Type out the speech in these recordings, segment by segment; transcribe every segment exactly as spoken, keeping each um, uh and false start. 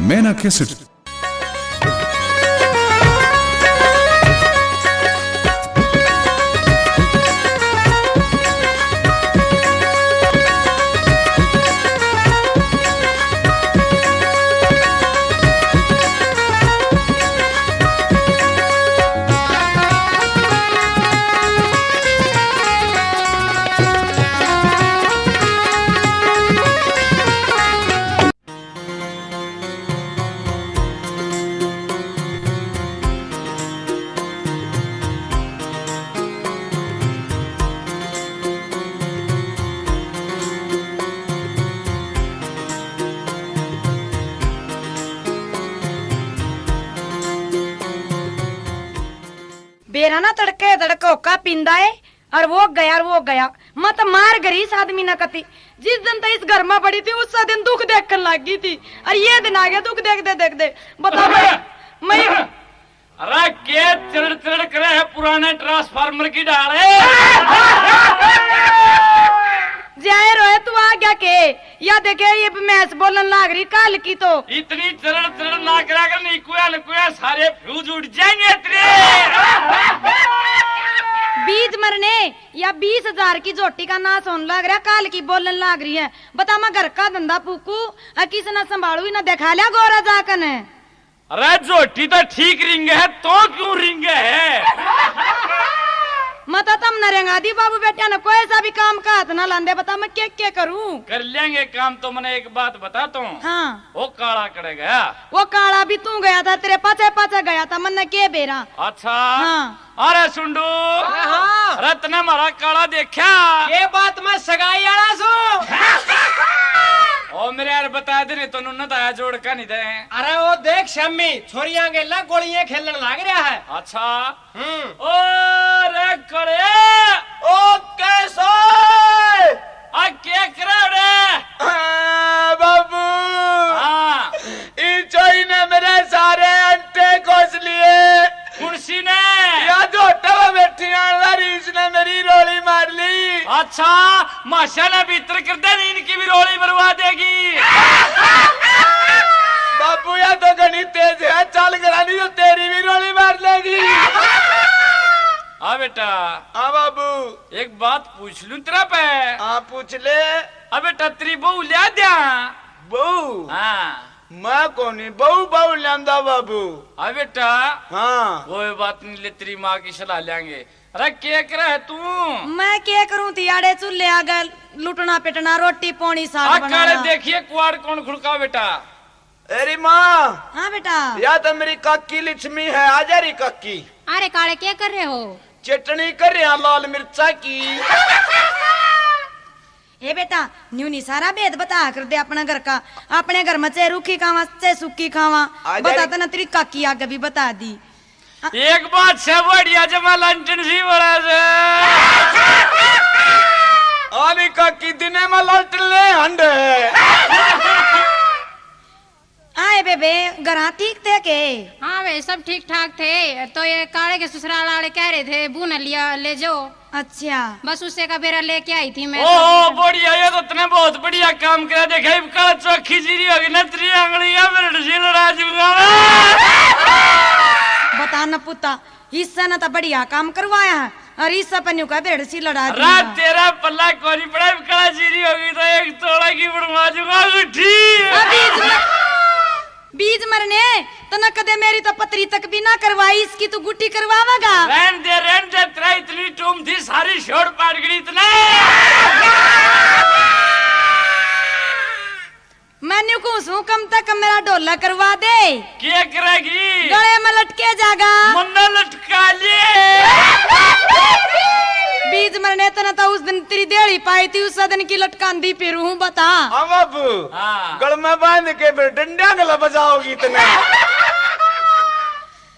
मैं ना कैसे बेरा ना तड़के तड़के होका पींदा है। और वो गया, और वो गया। मैं तो मार गरी इस आदमी ना कती। जिस दिन तो इस घर में पड़ी थी, उस दिन दुख देखने लग गई थी। और ये दिन आ गया दुख देखते देखते। बता भाई, मैं अरे के चिड़ चिड़ करे है पुराने ट्रांसफार्मर की डाल है। जाए रोए, तू आ गया के? या देखे, ये भैंस बोलन लाग रही काल की तो। इतनी चरण चरण ना करा कर, नहीं कुया न कुया सारे फ्यूज उड़ जाएंगे तेरे। बीज मरने या बीस हजार की झोटी का नाश होने लाग रहा, काल की बोलन लाग रही है। बता, मैं घर का धंधा फूकू और किसी ना संभालू, ना दिखा लिया गोरा जाकन। अरे झोटी तो ठीक रिंगे है, तो क्यों रिंगे है? मैं तो तम नरेंगा दी बाबू बेटिया ने कोई सा भी काम का हाथ ना लांदे, बता मैं के के करूं? कर लेंगे काम। तो मने एक बात बता तू। हाँ। वो काला कड़े गया? वो काला भी तू गया था, तेरे पाछे पाछे गया था, मन्ने के बेरा। अच्छा। हाँ। अरे सुंडू, अरे हाँ। अरे तने हमारा काला देखा? ये बात मैं सगाई आला सू। ओ मेरे यार, बता दे, नहीं तो नुन्ना दाया जोड़ का नहीं दे। अरे वो देख श्यामी, छोरियां गेला गोलियां खेलन लाग रहा है। अच्छा। हम्म। ओ रे कड़े। ओ कैसो? आ के करे रे? हाँ, बाबू। हाँ। ई चोई ने मेरे सारे अंटे खोस लिए। कुणसी ने? या जो टवा बैठी आन वाली, इसने मेरी रोली मार ली। अच्छा, माशा ने भीतर कर दे, इनकी भी रोली मरवा देगी। बाबू, या तो घणी तेज है, चाल करा नहीं तो तेरी भी रोली मार लेगी। हाँ बेटा। हाँ बाबू। एक बात पूछ लूं तेरा पे? हाँ, पूछ ले। अबे बेटा, तेरी बहू ल्या द्या? बहू? हाँ। मैं कोनी बहू, बहू ल्यांदा बाबू। हाँ बेटा। हाँ। कोई बात नहीं, ले तेरी माँ की सलाह लेंगे। अरे के करे है तू? मैं के करूं थी, आड़े चूल्हे आगे लुटना पिटना, रोटी पानी साग आ बनाना। काले देखिए कुआड़ कौन खुड़का बेटा। अरे माँ। हाँ बेटा। या तो मेरी काकी लक्ष्मी है, आ जा रही काकी। अरे काले, क्या कर रहे हो? चटनी कर रहे हैं लाल मिर्चा की। ए बेटा, न्यू नहीं सारा भेद बता कर दे अपना घर का। अपने घर में चाहे रूखी खावा, चाहे सूखी खावा। आ जा बता रही। तने तेरी काकी आगे भी बता दी। एक बात से बढ़िया जमा लंटन सी बड़ा से। आली काकी दिने में लंटन ले हंडे। आए बेबे, घरां ठीक थे के? हाँ बे, सब ठीक ठाक थे। तो ये काले के ससुराल वाले कह रहे थे, बू न लिया, ले जाओ। अच्छा। बस उसे का बेरा लेके आई थी मैं। ओहो, बढ़िया, ये तो तने बहुत बढ़िया काम करा। देखा, इब काला चौखी जीरी होगी ना, तेरी आंगली या मेरे ढील राजूंगा मैं। बता न पुता, इससे ना तो बढ़िया काम करवाया है, और इससे पे न्यू का भेड़ सी लड़ा दी। रात तेरा पल्ला कोनी पड़ा, इब काला जीरी होगी तो एक तोड़ा की बनवा दूंगा गुट्ठी। आ, बीज मर-, बीज मरने, तने कदे मेरी तो पतरी तक भी ना करवाई, इसकी तू गुट्ठी करवावेगा? रहन दे, रहन दे, तेरा इतनी टूम थी, सारी छोड़ पाड़ गई इतने। मैं न्यू कहूं सूं, कम तक मेरा ढोला करवा दे। के करेगी? गले में लटके जागा। मन्ने लटका लिए। बीज मरने, तने तो उस दिन तेरी देहली पाई थी, उस दिन की लटकांदी फिरू हूं, बता। हाँ बाबू। हाँ। गल में बांध के फिर डंडिया गला बजाओगी तने।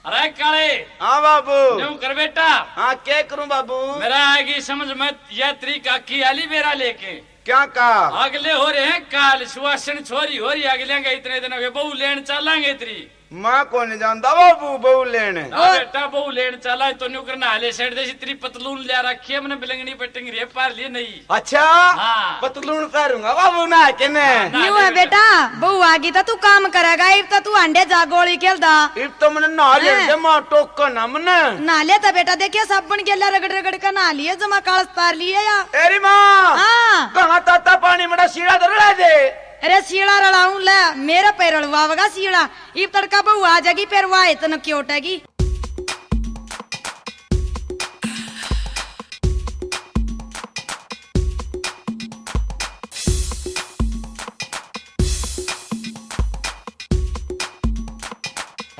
अरे काले। हाँ बाबू। न्यू कर बेटा। हाँ, के करूं बाबू? मेरा आएगी समझ में, या तेरी काकी आली बेरा लेके। क्या कहा? अगले हो रहे हैं काल, सुवासन छोरी हो रही, अगले के इतने दिन हो गए, बहू लेन चालांगे तेरी। मैं कौन जानता बाबू बहू लेन। ना बेटा, बहू लेन चाला तो न्यू करना हाले सेठ जैसी तेरी पतलून ले रखी है, मैंने बिलंगनी पे टंग रही है, पार लिए नहीं। अच्छा। हाँ। पतलून पहरूंगा बाबू ना के ने। हाँ, ना न्यू ले है बेटा। बेटा, बहू आगी तो तू काम करेगा, इब तो तू हांडे जा गोली खेलदा। इब तो मने नहा ले हैं? दे माँ, टोक ना मने। नहा ले तो बेटा, देखिए साबुन गेला रगड़ रगड़ के नहा लिए, जमा कालस तार लिए या। एरी माँ। हाँ। घणा ताता पानी मड़ा सीला तो रला दे। अरे सीला रलाऊं ले, मेरे पे रलवावगा सीला। इब तड़का बहू आ जाएगी, फिर वाह इतना क्यों उठेगी।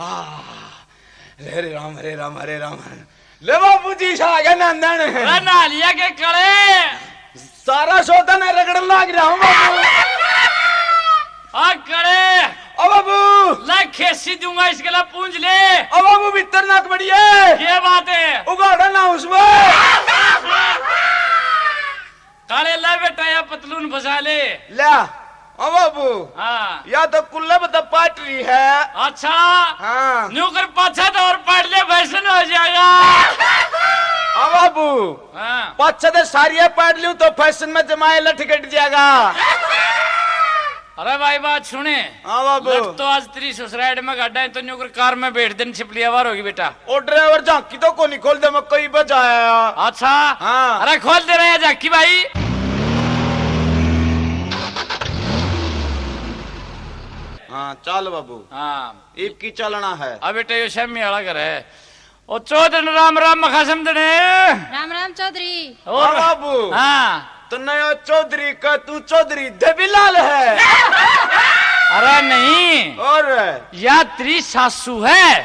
आह, हरे राम, हरे राम, हरे राम। ले बाबू जी, सा आ गया नंदन। अरे नहा लिया के कड़े? सारा सौदा ने रगड़न लाग रहा हूँ बाबू। आ कड़े। ओ बाबू। ला खेसी दूंगा, इस गला पूंछ ले। ओ बाबू, भीतर नाक बड़ी है। ये बात है। उगाड़ा ना उसमें। काले, ले बेटा, या पतलून फंसा ले। ले, ओ बाबू। हाँ। या तो कुल्लम तो पाट रही है। अच्छा। हाँ। न्यू कर पाछा तो और पाट ले, फैशन हो जाएगा। ओ बाबू। हाँ। पाछे तो सारिया पाट लूं तो फैशन में जमाए लठ कट जाएगा। अरे भाई, बात सुने। हाँ बाबू। लठ तो आज तेरी ससुराल में गाड़ा है, तो न्यू कर कार में बैठ देन, छिपली आवार होगी बेटा। ओ ड्राइवर, झांकी तो कोनी खोल दे, मैं कई बजाया। अच्छा। हाँ। अरे खोल दे रहे हैं झांकी भाई। हाँ, चल बाबू। हाँ। इब की चलना है? अब बेटा, यो शामी वाला घर है। ओ चौधरी, राम राम मखा समझने। राम राम चौधरी। और हाँ बाबू। हाँ। तो नया चौधरी का तू चौधरी देवीलाल है? अरे नहीं। और? या तेरी सासू है।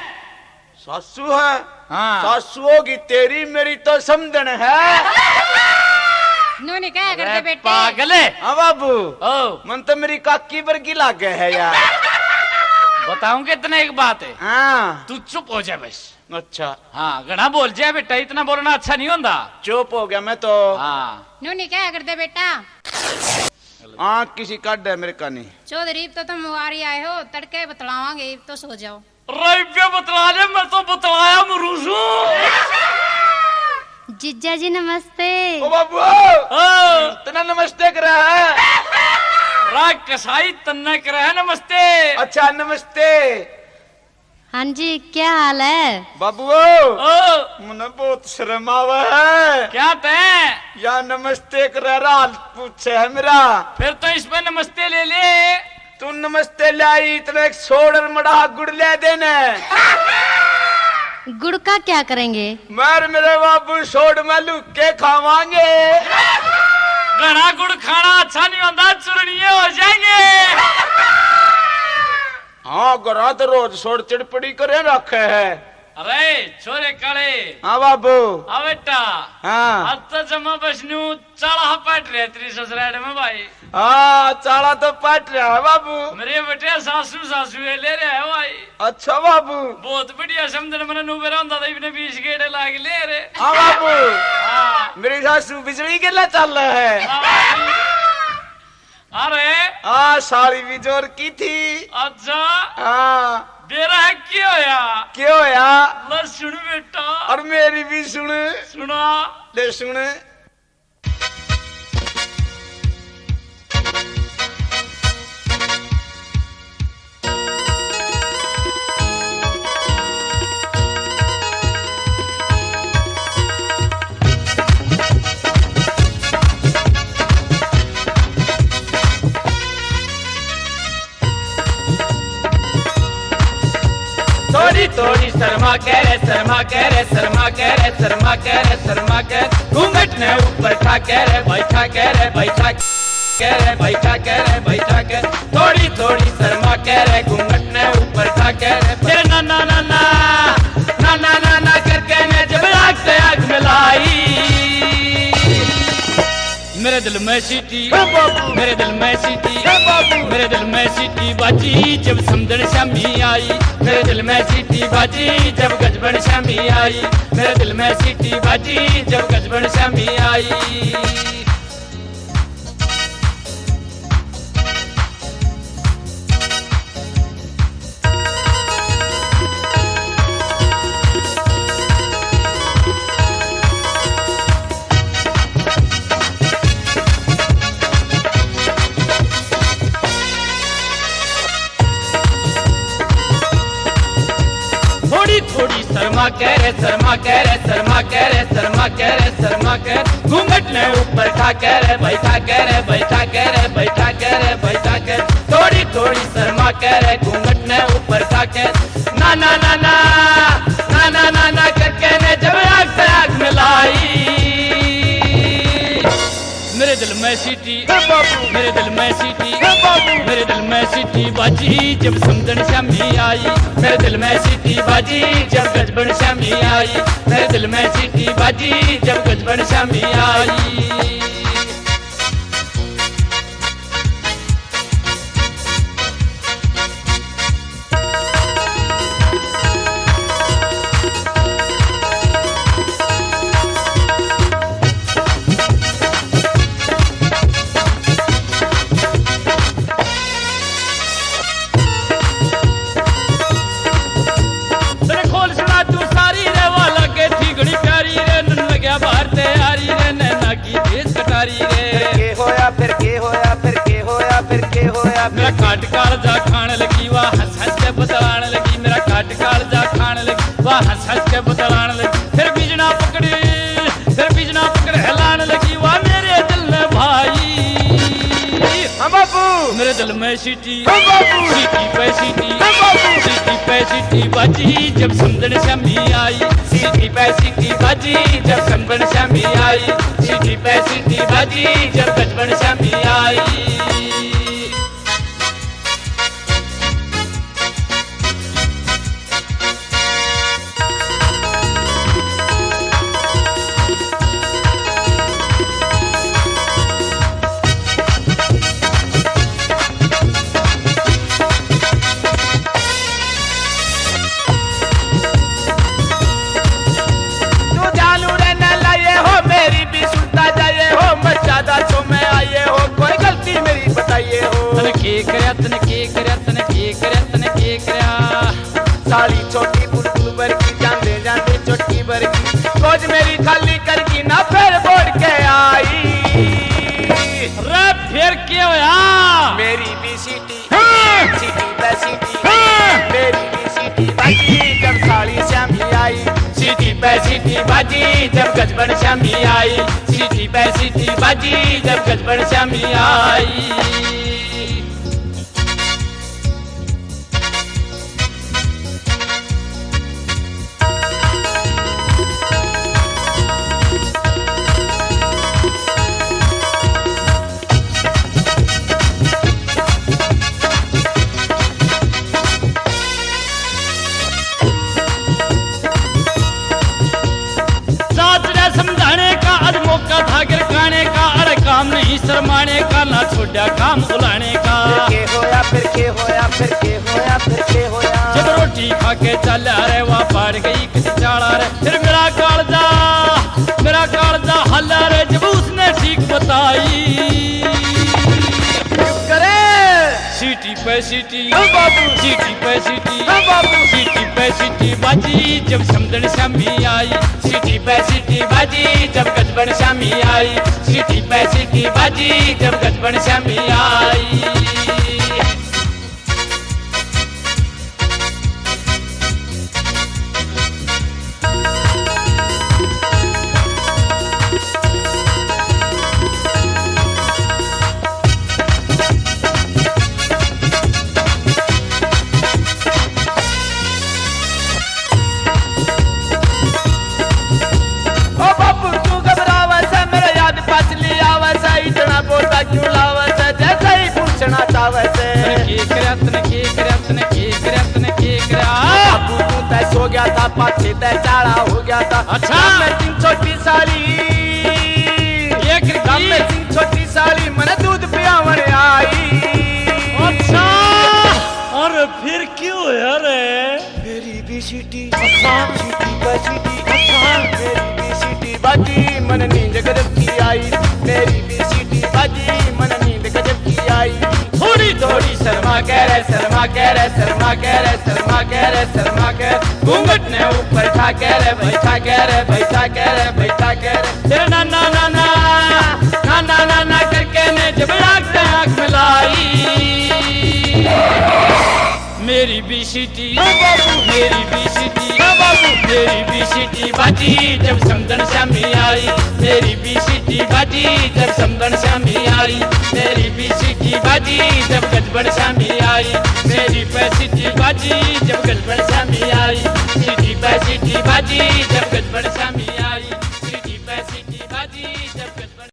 सासू है? हाँ। सासू होगी तेरी, मेरी तो समझन है। नू नहीं कहा करते अरे बेटे। पागल है। हाँ बाबू। ओ। मन तो मेरी काकी वर्गी लागे है यार। बताऊं कितने एक बात है। हाँ। तू चुप हो जा बस। अच्छा। हाँ, घणा बोल जाए बेटा, इतना बोलना अच्छा नहीं होता। चुप हो गया मैं तो। हाँ। नू नहीं कहा करते बेटा। आँख किसी काट है मेरे कानी। चौधरी, इब तो तुम मुआरी आए हो, तड़के बतलावांगे, इब तो सो जाओ। रे इब्बे बतला ले, मैं तो बतलाया मरू सूं। जीजा जी नमस्ते। ओ बाबू। हाँ। तन्ने नमस्ते करा है। रा कसाई, तन्ने करा है नमस्ते। अच्छा नमस्ते। हाँ जी, क्या हाल है? बाबू। ओ। मने बहुत शर्म आवे है। क्या तै? या नमस्ते करे रा हाल पूछे है मेरा। फिर तो इस पे नमस्ते ले ले। तू नमस्ते ले आई, इतने एक सोड़ और मड़ा गुड़ ले देने। गुड़ का क्या करेंगे? मैं और मेरे बाबू सोड़ में लुक के खावांगे। घना गुड़ खाना अच्छा नहीं होता, चुरनिये हो जाएंगे। हाँ, घरा तो रोज सोड़ चिड़पड़ी करे रखे है। अरे छोरे काले। हाँ बाबू। आ बेटा। हाँ। आज तो जमा बस न्यू चाला पाट रहे तेरी ससुराल में भाई। हाँ, चाला तो पाट रहा है बाबू। मेरे बेटे सासू, सासू ये ले रहे हैं भाई। अच्छा बाबू। बहुत बढ़िया समझन, मैंने नूबे रहा था, इबने बीस गेड़े लाग ले रे। हाँ बाबू। हाँ। मेरी सासू बिजली के ला चल रहा है। हाँ भाई। अरे। आ साली भी जोर की थी। अच्छा। हाँ। बेरा है, क्या होया? क्या होया? ले सुन बेटा। और मेरी भी सुन। सुना। ले सुन। थोड़ी थोड़ी शर्मा के रे, शर्मा के रे, शर्मा के रे, शर्मा के रे, शर्मा के। घूंघट ने ऊपर ठा के रे, बैठा के रे, बैठा के रे, बैठा के रे, बैठा के। थोड़ी थोड़ी शर्मा के रे, घूंघट ने ऊपर ठा के रे। तेरे ना ना ना ना, ना ना ना ना करके ने जब आग से आग मिलाई। मेरे दिल में सीटी, हे बाबू। मेरे दिल में सीटी, हे बाबू। मेरे दिल में सीटी बाजी जब समझण शामी आई। मेरे दिल में सीटी बाजी जब गजबण शामी आई। मेरे दिल में सीटी बाजी जब गजबण शामी आई। शर्मा के रे, शर्मा के रे, शर्मा के रे, शर्मा के रे, शर्मा के। घूंघट ने ऊपर ठा के रे, बैठा के रे, बैठा के रे, बैठा के रे, बैठा के। थोड़ी थोड़ी शर्मा के रे, घूंघट ने ऊपर ठा के। ना, ना, ना, ना, ना, ना, ना, ना करके ने जब आग से आग मिलाई। मेरे दिल में सीटी, हे बाबू। मेरे दिल में सीटी, हे बाबू। मेरे दिल में सीटी बाजी जब समझण श्यामी आई। मेरे दिल में सीटी बाजी जब गजबण श्यामी आई। मेरे दिल में सीटी बाजी जब गजबण श्यामी आई। तेरे खोल सुना तू सारी रे, वा लगे थी घणी प्यारी रे, नन लग्या बाहर तैयारी रे, नैना की देश कटारी रे। फिर के होया, फिर के होया, फिर के होया, फिर के होया, मेरा फिर काट कालजा खान लगी, वा हंस हंस के बतलान लगी, मेरा काट कालजा खान लगी, वा हंस हंस के बतलान लगी। फिर बिजना पकड़ी, फिर बिजना पकड़ हिलान लगी, वा मेरे दिल ने भाई। हाँ बाबू। मेरे दिल में सीटी, हाँ बाबू। सीटी पे सीटी, हाँ बाबू। सीटी पे सीटी बाजी जब समझण श्यामी आई। सीटी पे सीटी बाजी जब समझण श्यामी आई। सीटी पे सीटी बाजी जब गजबण श्यामी आई। तू जानू रे न लाए हो, मेरी भी सुनता जाए हो, मैं ज्यादा छो में आए हो, कोई गलती मेरी बताइए हो। तने के करया, तने के करया, तने के करया, तने के करया? साली छोटी बुलबुल वर्गी, जांदे जांदे चोटी वर्गी, गोद मेरी खाली करगी ना, फिर बोल के आई। रे फिर के होया? मेरी भी सीटी, हाँ। सीटी पे सीटी, हाँ। मेरी भी सीटी बाजी जब साली श्यामी आई। सीटी पे सीटी बाजी जब गजबण श्यामी आई। सीटी पे सीटी बाजी जब गजबण श्यामी आई। साच ने समझाने का आज मौका था गिरकाने का, अरे काम नहीं शर्माने का, ना छोड़ा काम बुलाने का। फिर के होया, फिर के होया, फिर के होया, फिर के होया? जब रोटी खा के चाला रे, वा पाड़ गई किस चाला रे। फिर मेरा कालजा, मेरा कालजा हाला रे, जब उसने ठीक बताई। चुप करे। सीटी पे सीटी, हाँ बाबू। सीटी पे सीटी, हाँ बाबू। सीटी पे सीटी बाजी जब समझण श्यामी आई। सीटी पे सीटी बाजी जब गजबण श्यामी आई। सीटी पे सीटी बाजी जब गजबण श्यामी आई। ओ बापू, तू घबरावे से, मेरे याद पाछली आवे से, इतना बोलता क्यों लावे से, जैसे ही पूछना चाहे से। तने के करया, तने के करया, तने के करया, तने के करया? बापू, तू तय सो गया था, पाछे तय चाला हो गया था। अच्छा। मैं तीन छोटी साली, ये करती? मैं तीन छोटी साली, मने दूध पियावण आई। अच्छा। और फिर क्यों है रे? मेरी भी सीटी, अच्छा। सीटी पे सीटी, अच्छा। मेरी भी सीटी बाजी, मन नींद गजब की आई। मेरी भी सीटी बाजी, मन नींद गजब की आई। थोड़ी थोड़ी शर्मा के रे, शर्मा के रे, शर्मा के रे, शर्मा के रे, शर्मा के। घूंघट ने ऊपर ठा के रे, बैठा के रे, बैठा के रे, बैठा के रे। तेरे ना, ना, ना, ना, ना, ना, ना, ना करके ने जब आँख से आँख मिलाई। मेरी भी सीटी, हाँ बाबू। मेरी भी सीटी, हाँ बाबू। मेरी सीटी बाजी जब समदन श्यामी आई, मेरी भी सीटी बाजी जब समदन श्यामी आई, मेरी भी सीटी बाजी जब गजबन श्यामी आई, मेरी पे सीटी बाजी जब गजबन श्यामी आई, सीटी पे सीटी बाजी